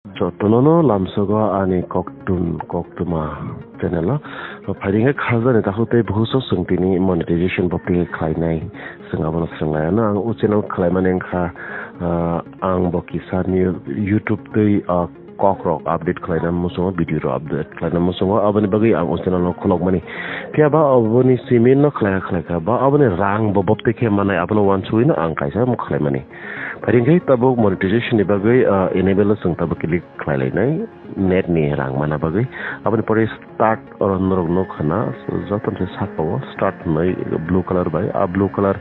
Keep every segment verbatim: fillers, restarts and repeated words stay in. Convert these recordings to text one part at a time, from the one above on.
Jotono no lamsogo ani koktun koktuma channel o. Phaidi khe khajani takhuk tei buhuso chwng tini monetization bo pay khlainai, chwng abono swrwng lai. Ano ang o channel khlaimani wngkha, ah, ang bo kisa ni YouTube tei, ah, kok rok update khlaina muchungo, video rok update khlaina muchungo, aboni bagwi ang o channel no khulokmani. Phiya ba oboni simi no khlaikha khlaikha ba oboni rang bo boptwi khe manai, abono uansugwi no ang kaisa omo khlaimani. Phaidi khe tabuk monetization ni bagwi, ah, enable o chwng tabuk click khlai lainai, net ni rang mana bagwi. Aboni pore start oro norok nukha na, joto ni saka o start hwnwi blue colour bai, a blue colour,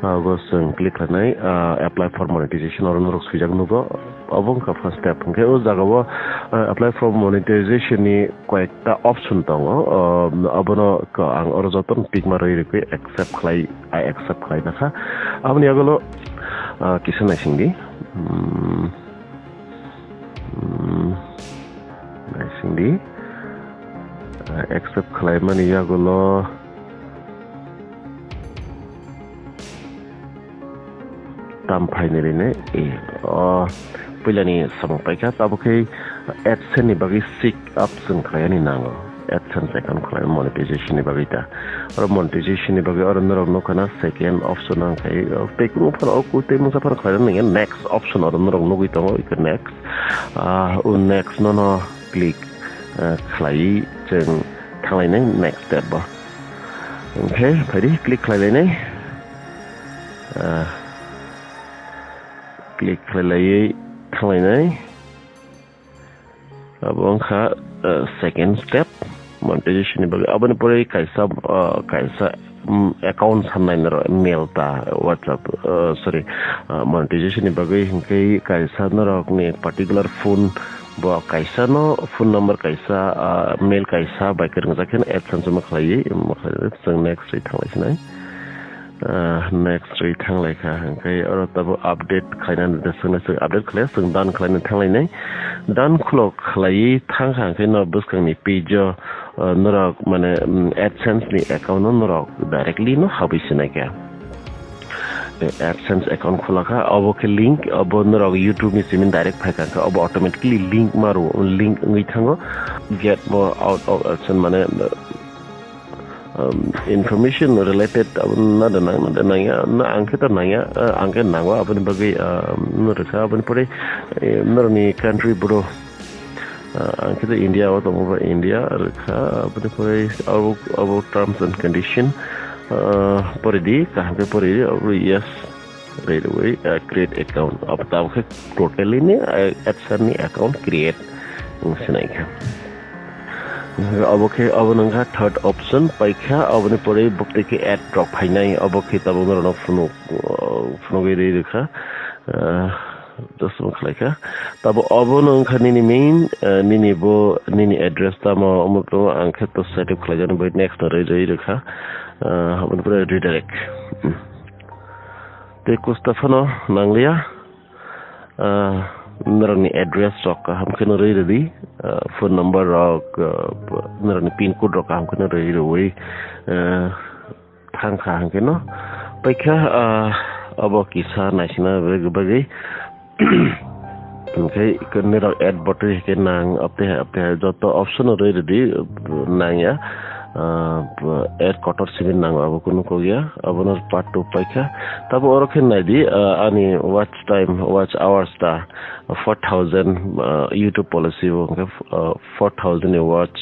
ah, go chwng click khlainai, ah, apply for monetization oro norok swijak nugo. Obo wngkha first step. Hwnkhe o jaga o, ah, apply for monetization ni koyekta option tongo, ah, abono ko-, ang oro joto no tick ma rwi rwgwi accept khlai, I accept khlai nakha. Aboni yagulo, ah, kisa naising di. Hmm. Hmm, naising di. Ah, accept khlaimani yagulo tam phaini rinai. Eh, o puilani samung paikha, tabuk khe AdSense ni bagwi sign up chwng khlaiyani nango. AdSense account khlai monetization ni bagwi ta. Oro monetization ni bagwi oro norok nukha na second option ang khai, tei kwbangma phano o tei mungsa phano khlai nangya next option oro norok nugwi tongo, ikha next. Ah, o next no no click, ah, khlaiwi chwng thanglainai next step o. Hwnkhe phaidi click khlailainai. Ah, click khlailaiwi thanglainai. Abo wngkha, eh, second step, monetization ni bagwi. Aboni pore kaisa, eh, kaisa, mm, account sannai norok mail ta, WhatsApp, eh, sorry, eh, monetization ni bagwi hwnkhe kaisa norokni particular phone bo kaisa no phone number kaisa, ah, mail kaisa bai kwrwngjak khe AdSense ma khlaiwi, ma khlaiwi chwng next ri thanglai sinai. Ah, next ri thanglai kha, hwnkhe oro tabuk update khlainani de swngna swng update khlai, swng done khlaina thanglainai. Done khulok khlaiwi thang kha, hwnkhe no bwskangni page o, ah, norok mane, mm, AdSense ni account no norok directly no habwi sinai kha. Eh, AdSense account khulak kha, obo khe link, obo norok YouTube ni simi direct phai kha, obo automatically link ma rw, link wngwi thango. Get more out of AdSense mane, um, information related, abo na da nang, na da nangya, na ang khe ta nangya, ah, ang khe nango, aboni bagwi, ah, no rwkha, aboni pore, eh, norokni country bro, ah, ang khe ta India o tongo, ba India rwkha, aboni pore abo, abo terms and condition, ah, pore di, kaham khe pore di, abo yes. By the way, uh, create account. Abo tabuk khe totally ni, uh, AdSense ni account create wng sinai kha. Abo khe, abo nang kha third option, pai kha, aboni pore boptwi khe ad rok phainai, abo khe tabuk norok no phunuk, uh, phunugwi rwi rwkha. Uh, just mo khlai kha. Tabuk abo no wng kha nini main, uh, nini bo, nini address tamo, omo tamo ang khe to set up khlai jani bai next no rwi rwi rwkha. Uh, aboni pore redirect. Hmm. Tei kusta phano nangliya, ah, norokni address rok kaham kheno rwi rwdi, ah, phone number rok, ah, norokni pin code rok kaham kheno rwi rwwi, ah, thang kha hwnkhe no. Paikha, ah, abo kisa naisingna bagwi, bagwi. Hwnkhe norok add button hwnkhe nang, aptwi hai, aptwi hai joto option rwi rwdi, nangya. Ah, add kotor simi nango, abo kunu kok ya. Abono part two paikha. Tabo oro khe naidi, ah, ani watch time, watch hours ta four thousand, ah, YouTube policy bo hwnkhe, ah, four thousand ni watch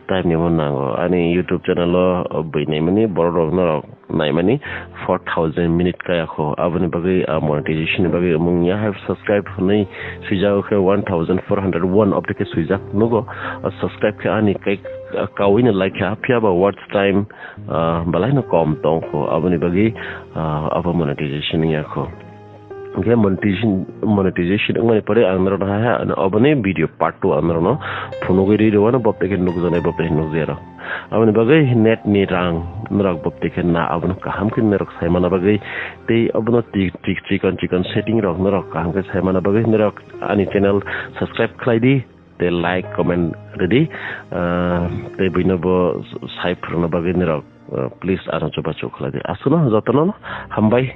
time ni mo nango. Ani YouTube channel o, ah, bui naimani borok rok norok naimani four thousand minute kaya kho. Aboni bagwi, ah, monetization ni bagwi mung ya hai subscribe hwnwi swijak khe one thousand four hundred one obtwi khe swijak nugo. Ah, subscribe khe ani kai, ah, kawino like kha, phiya ba watch time, ah, belai no kom tong kho. Aboni bagwi, ah, abo monetization ya kho. Hwnkhe monetization, monetization wngmani pore ang norok hai hai oboni video part two ang norokno phunugwi rwi rwano, boptwi khe nukjaknai, boptwi khe nukjakya rok. Aboni bagwi net ni rang norok boptwi khe na, abono kaham khe norok sai mana bagwi tei abono tik, tik, chikon, chikon setting rok norok kaham khe sai mana bagwi norok ani channel subscribe khlai di, tei like, comment rwdi, ah, tei buino bo sai phwrwngna bagwi norok, ah, please ano chubachu khlai di. Aswkno jotono hambai.